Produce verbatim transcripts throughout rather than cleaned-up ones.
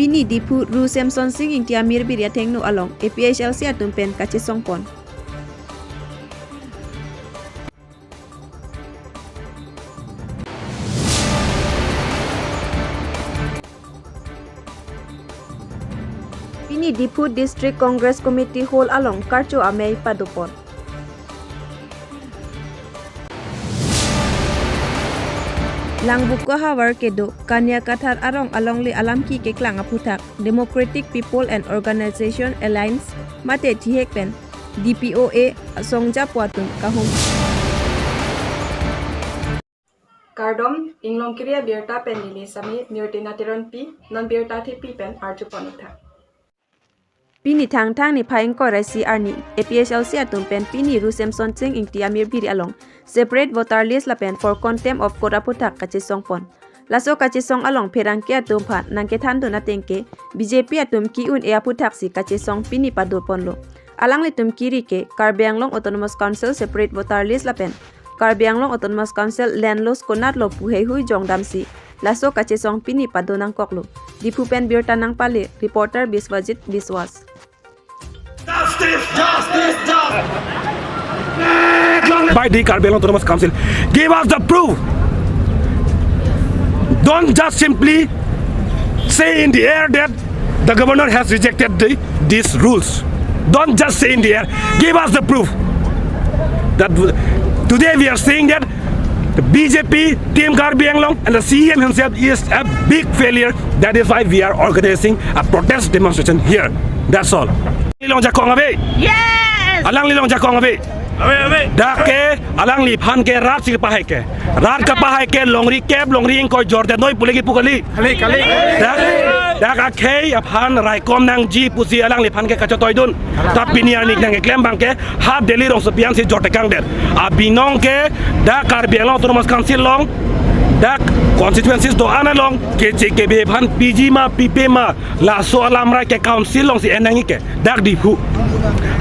Pini Diphu Ru Semson Sing Ingti Amir Biri athengno along A P H L C atum pen kachesongpon. Pini Diphu District Congress Committee Hall along karcho amei padopon. Langbuko havar kedo Kanya Kathar arong alongle alamki keklang aphuthak Democratic People and Organization Alliance mate thihek pen D P O A asong japo atum kahum. Kardom, Inglongkiri abirta pen neli Sami Mirtina Teronpi, non birta thepi pen arjupon uthak. Pini Thangthang niphai ingkoi ra isi arni A P H L C atum pen pini Ru Semson Sing Ingti Amir Biri along separate voter list lapen for contempt of court aphuthak kachesongpon. Laso kachesong along pherangke atum aphan nangkethandun ateng ke B J P atum ki-un-e aphuthak si kachesong pini padoponlo. Alanglitum kiri ke Karbi Anglong Autonomous Council separate voter list lapen Karbi Anglong Autonomous Council land loss konatlo pu heihui jongdamsi laso kachesong pini pado nangkoklo. Diphu pen birta nangpale reporter Biswajit Biswas. Justice, justice, justice. By the Karbi Anglong Autonomous Council, give us the proof. Don't just simply say in the air that the governor has rejected the, these rules. Don't just say in the air. Give us the proof that w- today we are saying that the B J P, Team Karbi Anglong, and the C E M himself is a big failure. That is why we are organizing a protest demonstration here. That's all. Alangli along jakong ave. Yes. Alangli along jakong ave. Ave, ave. Dak ke alangliphan ke rat si pahai ke. Rat kepahai ke longri kep, longri ingkoi jorde noi pu lagi pu kali. Kali, kali. Dak, dak akhei aphan raikom nangji pusi alangliphan ke kachetoidun. Ta pini arni nangkeklem abang ke ha Delhi rongsopi an si jorde kangdet. Abinong ke dak Karbi Anglong Autonomous Council along, dak constituencies do-an along, K C K B aphan piji ma pipe ma, laso alamra ke council along si en nangji ke, dak Diphu.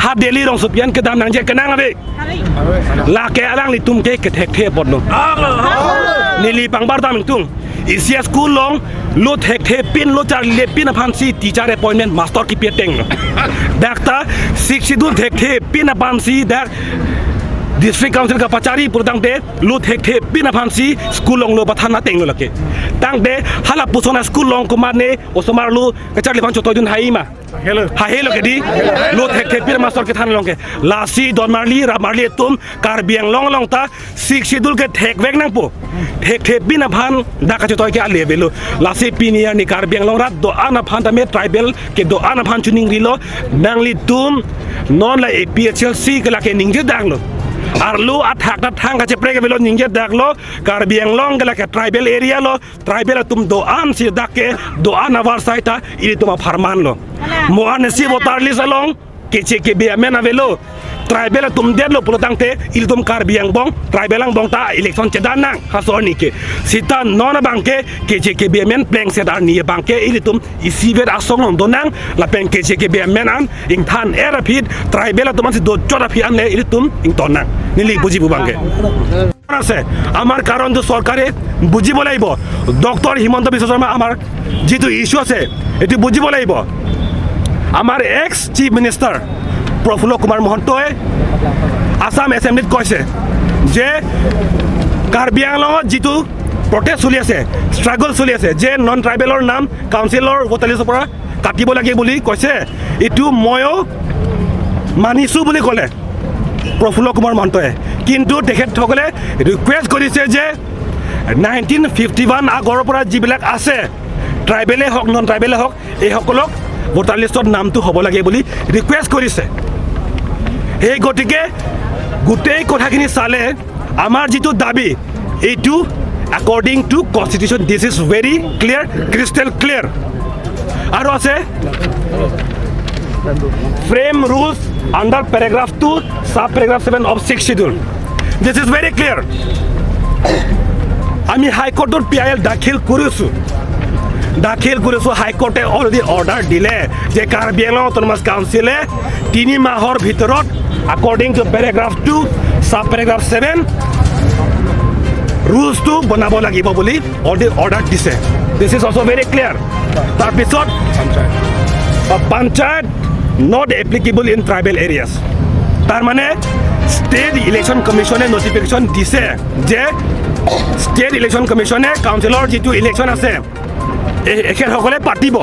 Ha Delhi rongsopi an kedam nangji kenang ave. Lake alanglitum ke kethekthe apotlo. Neli pangbar dam ingtung. Isi a-school along lo thekthe pin, lo charli pin aphan si teacher appointment master kipi atenglo. Dak ta Sixth Schedule thekthe pin aphan si dak District Council kapachari pulotangte lo thekthe pin aphan si school along lo pathan atenglo lake. Tangte hala puson a-school along komatne osomar lo kacharli aphan chetoidun hai ma. Hello. Hahelo ke di. Lo thekthe pin master kethan along ke. Lasi don marli, rap marli atum Karbi Anglong along ta Sixth Schedule ke thekvek nangpo. Thekthe pin aphan dak kachetoi ke ale avelo. Lasi pini arni Karbi Anglong rat do-an aphan tame tribal kedo-an aphan chuningrilo. Nanglitum non la A P H L C ke lake ningje daklo. Arlo athak ta thang kacheprek avelo ningje daklo. Karbi Anglong ke lake tribal area lo. Tribal atum do-an si dak ke do-an avarsai ta ilitum apharman lo. Mo arnisi voter list along K C K B amen avelo. Tribal atum detlo pulotangte ilitum Karbi angbong, tribal angbong ta election chedan nang haso arni ke. Sita non abang ke K C K B amen plengset arni abang ke ilitum isivet asong along donang lapen K C K B amen an ingthan er aphi tribal atum an si dochot aphi an le ilitum ingtonnang. Neli buji pu abang ke. আছে। আমাৰ কাৰণটো চৰকাৰে বুজিব লাগিব। ডক্টৰ হিমন্ত বিশ্ব শৰ্মা আমাৰ যিটো ইছ্যু আছে, এইটো বুজিব লাগিব। আমাৰ এক্স চিফ মিনিষ্টাৰ প্ৰফুল্ল কুমাৰ মহন্তই আছাম এছেম্বলিত কৈছে যে কাৰ্বি আংলঙত যিটো প্ৰটেষ্ট চলি আছে, ষ্ট্ৰাগল চলি আছে, যে নন ট্ৰাইবেলৰ নাম কাউন্সিলৰ ভোটাৰ লিষ্টৰ পৰা কাটিব লাগে বুলি কৈছে, এইটো ময়ো মানিছোঁ বুলি ক'লে প্ৰফুল্ল কুমাৰ মহন্তই। কিন্তু তেখেতসকলে ৰিকুৱেষ্ট কৰিছে যে নাইনটিন ফিফটি ওৱান আগৰ পৰা যিবিলাক আছে, ট্ৰাইবেলে হওক, নন ট্ৰাইবেলে হওক, এইসকলক ভোটাৰ লিষ্টত নামটো হ'ব লাগে বুলি ৰিকুৱেষ্ট কৰিছে। সেই গতিকে গোটেই কথাখিনি চালে আমাৰ যিটো দাবী, এইটো according to constitution, this is very clear, crystal clear। আৰু আছে, frame rules under paragraph two, sub paragraph seven of Sixth Schedule। This is very clear। আমি হাইকোৰ্টত পি আই এল দাখিল কৰিছোঁ, দাখিল কৰিছোঁ। হাইকোৰ্টে অলৰেডি অৰ্ডাৰ দিলে যে কাৰ্বি আংলং অট'নমাছ কাউন্সিলে তিনি মাহৰ ভিতৰত according to paragraph two, sub paragraph seven, ৰুলছটো বনাব লাগিব বুলি অলৰেডি অৰ্ডাৰ দিছে। This is also very clear. তাৰপিছত, uh, Panchayat not applicable in tribal areas. তাৰ মানে ষ্টেট ইলেকশ্যন কমিশ্যনে নটিফিকেশ্যন দিছে যে ষ্টেট ইলেকশ্যন কমিশ্যনে কাউন্সিলৰ যিটো ইলেকশ্যন আছে, এ-, এখেতসকলে পাতিব।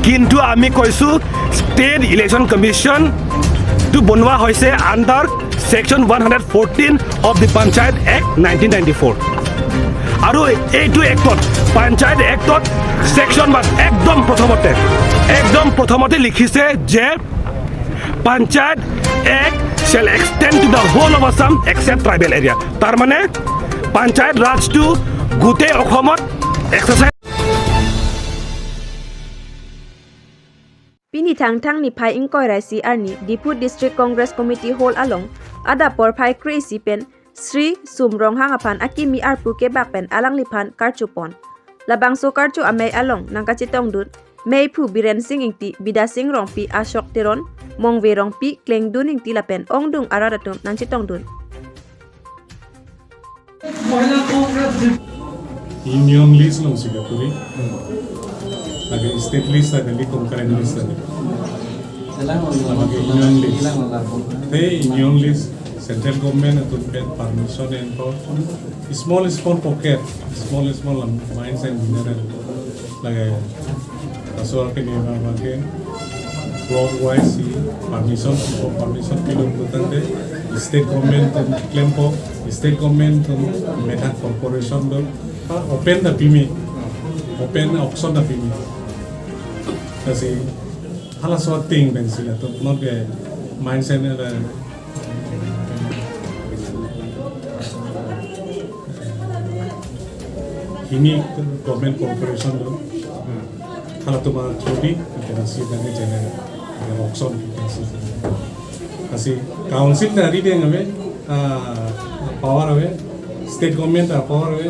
কিন্তু আমি কৈছো, ষ্টেট ইলেকশ্যন কমিশ্যনটো বনোৱা হৈছে under section one hundred fourteen of the Panchayat Act nineteen ninety-four। আৰু এইটো এক্টত, পঞ্চায়ত এক্টত ছেকশ্যন ওৱান একদম প্ৰথমতে, একদম প্ৰথমতে লিখিছে যে Panchayat Act shall extend to the whole of Assam except tribal area। তাৰ মানে পঞ্চায়ত ৰাজটো গোটেই অসমত exercise. Pini Thangthang niphai ingkoi ra isi arni Diphu District Congress Committee Hall along adap porphai kre-isi pen Sri Sum Ronghang aphan akimi arpu kebak pen alangliphan karchupon. Labangso karcho amei along nangkachetongdun meiphu Biren Sing Ingti, Bidya Sing Rongpi, Ashok Teron, Mongve Rongpi, Klengdun Ingti lapen ongdung arat atum nangchetongdun. Union list alongsi kapuri. Lake state list lake concurrent list lake. Lake union list. Te union list central government atum pen permission enpo. Small small pocket, small small mines and mineral. Lake laso ke ni ma ke block wise si permission, permission pilo putangte state government atum klempo, state government atum methang corporation do, open ta pimi, open auction ta pimi. Lasi halaso atheng pensi latum non ke mines and, uh, hini government corporation do. Halatum a through di, you can see the general auction, you can see. Lasi council ta rideng ave, ah, power ave, state government ta power ave,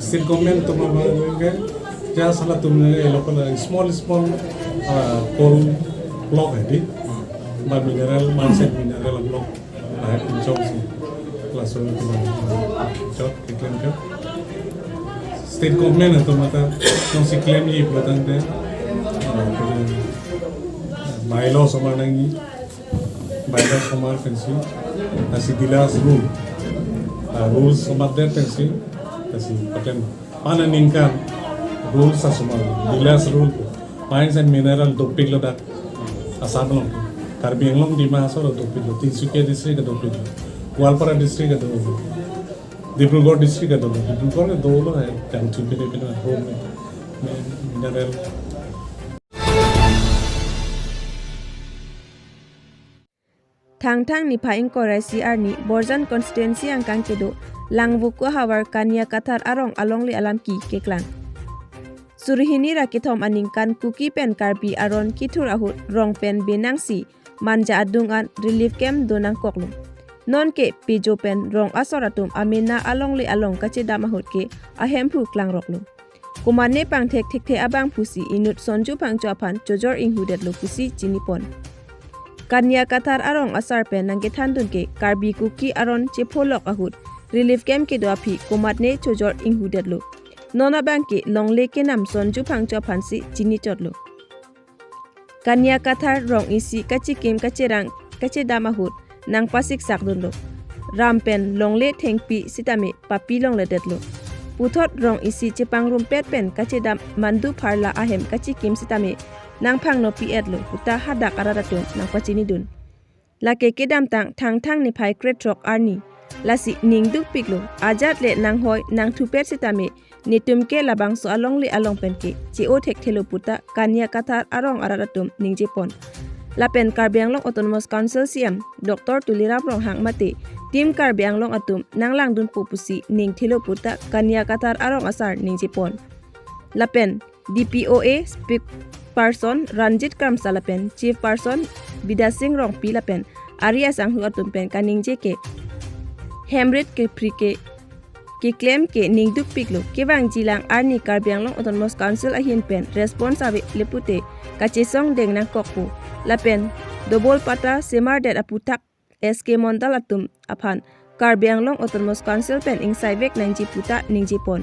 state government atum abang ke, just halatum ne local small small, ah, coal block hai di, ba mineral, mines and mineral block. Lahai pinchong si, laso atum chot, keklem chot. State government atum mata jongsi klemji pulotangte, ah, bylaw osomar nangji, bylaw osomar pensi, lasi dealers rule, ah, rules osomar det pensi, lasi paklem. Pan aningkan rules asomar, dealers rule, mines and mineral dopiklo dak Assam along, Karbi Anglong, Dima Hasao dopiklo, Tinsukia district dopiklo, Goalpara district dopiklo, Dibrugarh district dopiklo, Dibrugarh dolo hai, jangchun pine pine home mineral. Thangthang niphai ingkoi ra isi arni Borjan constituency angkang kedo Langvoku havar Kania Kathar arong alongle alam ke keklang. Suri hini ra kethom aningkan Kuki pen Karbi aron kethur ahut rong pen benangsi manja adung an relief camp do nangkoklo. Nonke pejo pen rong asor atum amena alongle along kachedam ahut ke ahemphu klangroklo. Komatne pangthek thekthe abangphusi inut Sonju Phangcho aphan chojor inghudetlo pusi chinipon. Kania Kathar arong asar pen nangkethandun ke Karbi Kuki aron chepholok ahut relief camp kedo aphi komatne chojor inghudetlo. Non abang ke longle kenam Sonju Phangcho aphansi chinichotlo. Kania Kathar rong isi kachikim kacherang kachedam ahut nangpasiksakdunlo. Ram pen longle thengpi sitame papi longledetlo. Puthot rong isi chepangrumpet pen kachedam mandu pharla ahem kachikim sitame nangphangno pi-etlo puta hadak arat atum nangpachinidun. Lake kedamtang Thangthang niphai krethrok arni. Lasi ning dukpiklo, ajat le nanghoi nangthupet sitame netum ke labangso alongle along pen ke che-o thekthelo puta Kania Kathar arong arat atum ningjepon. Lapen Karbi Anglong Autonomous Council C M Doctor Tuliram Ronghang mate Team Karbi Anglong atum nanglangdunpo pusi ningthelo puta Kania Kathar arong asar ningjepon. Lapen D P O A spokesperson Ranjit Kramsa lapen Chief Person Bidya Sing Rongpi lapen ari asangho atum pen kaningje ke hemrit kephri ke keklem ke ning dukpiklo, kevangjilang arni Karbi Anglong Autonomous Council ahin pen response ave le pute kachesongdeng nangkokpo. Lapen double patta semardet aputhak S K Mondal atum aphan Karbi Anglong Autonomous Council pen ingsaivek nangji puta ningjepon.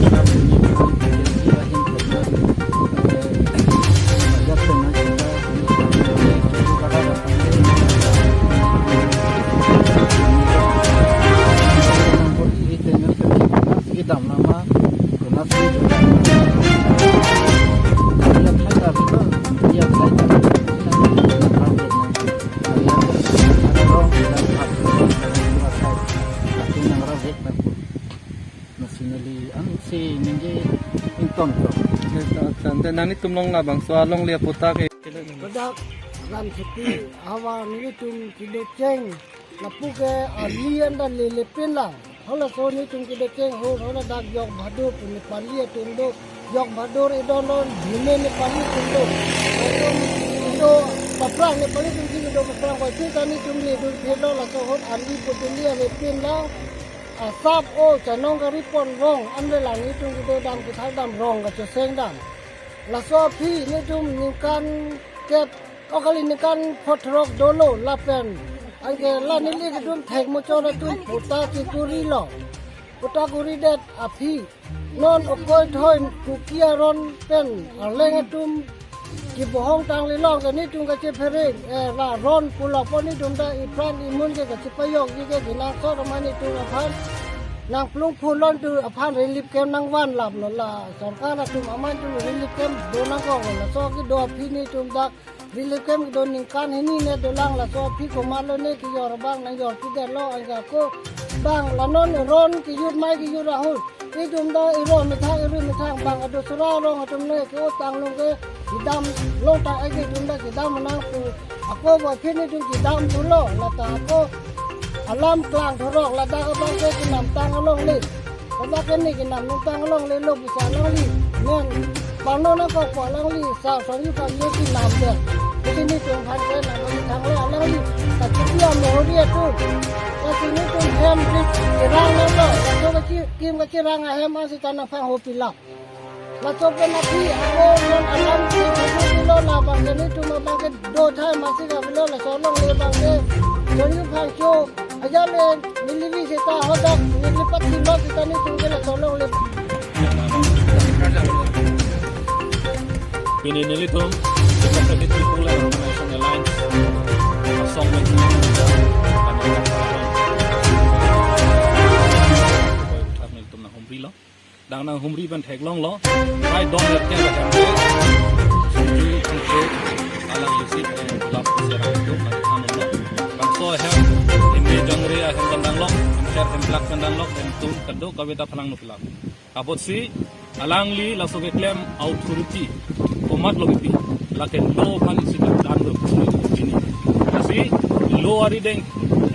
Nasinali ansi ningje ington to. Tante nangtum along labangso alongle aputhak ke. Kodak ram kheti ahavar nelitum kedo cheng lapu ke ali anda lele pin lang. Halaso nelitum kedo cheng ho hala dak Jog Bahadur pu Nepali atum do. Jog Bahadur idon don bhime Nepali atum do. Atum do paprang Nepali atum si do paprang koi si ta nelitum le do phelo laso hot ali putuli ave pin lang. Asap o chanong gari pon rong anre lang nelitum kedo dam kethak dam rong kacheseng dam. Laso aphi nelitum ningkan kep o kali ningkan pho throk dolo lapen anke la neli kedun thek muchot atum puta chekuri lo. Puta kuri det aphi non okoi thoi Kuki aron pen Arleng atum kebohong tangli long ke nelitum kachephere, eh, la ron pulo pon nelitum ta ipran imun ke kachepayokji ke kenangsot amat nelitum aphan nangplung phun lon tu aphan relief camp nangvan lap lo la sorkar atum amat tu relief camp do nangkok lo laso kedo aphi nelitum dak relief camp kedo ningkan hini ne dolang laso aphi komatlo ne kejor abang nangjor pidet lo anke ako bang la non ron kejut mai kejut ahut. Nelitum ta iro methang iri methang bang ado sura rong atum ne ke-o tang long ke kedam long ta eke atum ta kedam nang pu. Ako bo aphi nelitum kedam pulo lata ako alam klang thorok ladak abang ke kenam tang alongle. Ladak ke ne kenam nung tang alongle lo bisa alangli. Men pano nangkok pu alangli sa song yu kam ye kenam de. Jadi nelitum aphan ke nang thang le alangli. Tapi dia mohori atum. Kasi nelitum hem di kerang lo. Laso kachi kim kachirang ahem asi tanah phang ho pilap. Laso pen aphi ako non alam ke theklo, labang ke netum abang ke do thai masih ka bilo, laso alongle abang ke Sonju Phangcho ajat le neli vi seta hadak neli pathi lo seta netum ke laso alongle. Pini nelitum Democratic People Organization Alliance asong pen nelitum nanghumrilo. Dang nanghumri pen theklonglo. Rai don lerke lerke. Sonju Phangcho alangli si pen lap serang itu nanghumrilo. Bangso ahem, imi jongre ahem kandanglo, hem sher hem plak kandanglo, hem tum kado kave ta phalang nuklo. Apotsi alangli laso keklem authority komatlo kipi, lake law aphan isi kedanlo pini. Lasi law arideng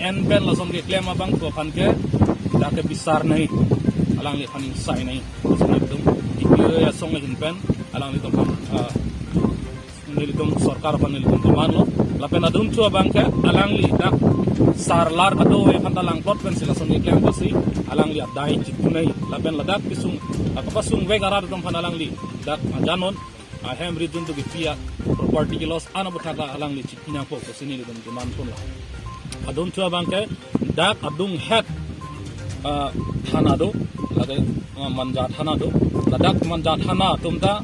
en pen lason keklem abang ko aphan ke dak ke bisar nai, alangliphan ingsai nai. Lason nelitum ipi asong ahin pen alanglitum aphan, ah, nelitum sorkar aphan nelitum demand lo. Lapen adunthu abang ke alangli dak sarlar kado aphan ta langplot pensi lason keklem apotsi alangli adai chitu nai. Lapen ladak kesung, ah, kepasung vek arat atum aphan alangli dak ajanon ahem ridun tu kipi a property ke loss ana bethak alangli chitu nangpo pusi nelitum demand ponlo. Adunthu abang ke dak adunghet, ah, thana do, lake, ah, Manja thana do. Ladak Manja thana atum ta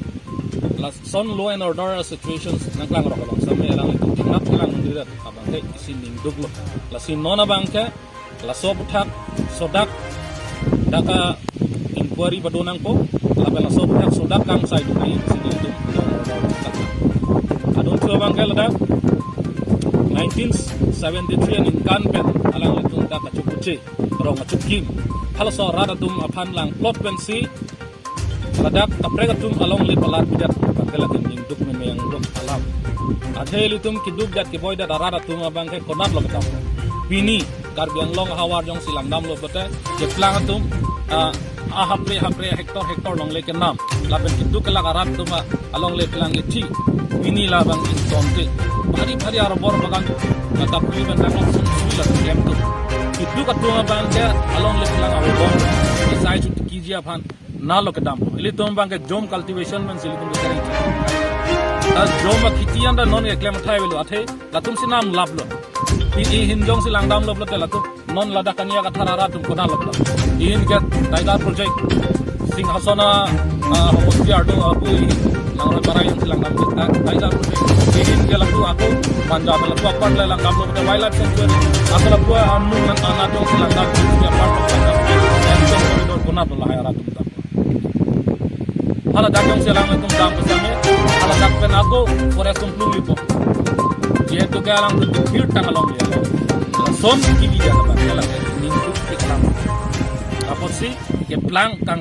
lason law and order situations nangklangrok abang same alanglitum thangnat kelang nangri rat abang ke isi ningduklo. Lasi non abang ke laso aphuthak sodak dak a inquiry pado nangpo, lapen laso aphuthak sodak kangsai dun nai pusi nelitum law and order nangklang. Adunthu abang ke ladak nineteen seventy-three aningkan pen alanglitum dak kachukuche rong achukim halaso arat atum aphan langplot pensi ladak kaprek atum alongle palar bidat abang ke lake ningduk memeng duk alam. Athe ilitum kiduk dat keboi dat arat atum abang ke konatlo kedam. Pini Karbi Anglong ahavar jongsi langdamlo pulote keplang atum, ah, ahapre hapre hectare hectare longle kenam. Lapen kiduk kelak arat atum a alongle kelang kethi. Pini labang ingtonte. Bhari bhari arobor bagan, ah, kapri bentang langsung sui la klem tu. Kiduk atum abang ke alongle kelang arobor. Isai chu kiji aphan nalo kedam. Ilitum abang ke jom cultivation pensi ilitum ke kering. Ta jom akhiti anta non keklem athai avelo athe latum si namlaplo. Pini ahin jongsi langdamlo pulote latum non ladak kania kathar arat atum konatlo kedam. Ahin ke Tiger Project, Singhason a, ah, homosti arlo apu ahin Langroi Barai jongsi langdam ke, ah, Tiger Project. Ahin ke lapu ako Manja lapu apar le langdamlo ke Wildlife Sanctuary. Ako lapu anung nang anak jongsi langdam ke apar langdam. Action corridor konatlo lahai arat atum. Haladak jongsi alanglitum dam ke same, haladak pen ako forest atum plung lipo. Jehetu ke alangtum thir tang alongle. Lason kili dia kata ke lake ningduk piklang. Apotsi keplang kang,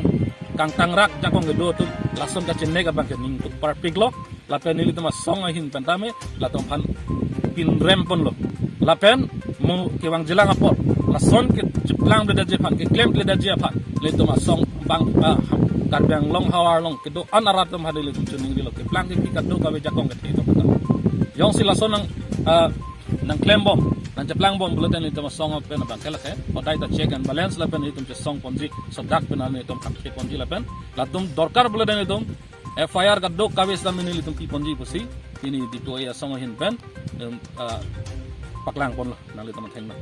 kangtangrak jakong kedo atum lason kachenek abang ke ningduk parpiklo. Lapen nelitum asong ahin pen tame latum aphan pinrem ponlo. Lapen mo kevangjilang apot lason kecheplang bledetji aphan, keklem bledetji aphan nelitum asong abang, ah, Karbi Anglong ahavar along kedo-an arat atum aphan nelitum chuning dilo, keplang kepi kado kave jakong kethe atum aphan. Jongsi lason nang, ah, nangklembom, nangcheplangbom pulote nelitum asong pen abang ke lake hodai ta check and balance lapen nelitum chesong ponji, sodak pen nelitum khangke ponji lapen latum dorkar pulote nelitum F I R kado kave seta nelitum pi ponji pusi pini D P O A asong ahin pen, em, ah, paklang ponlo nanglitum athengno.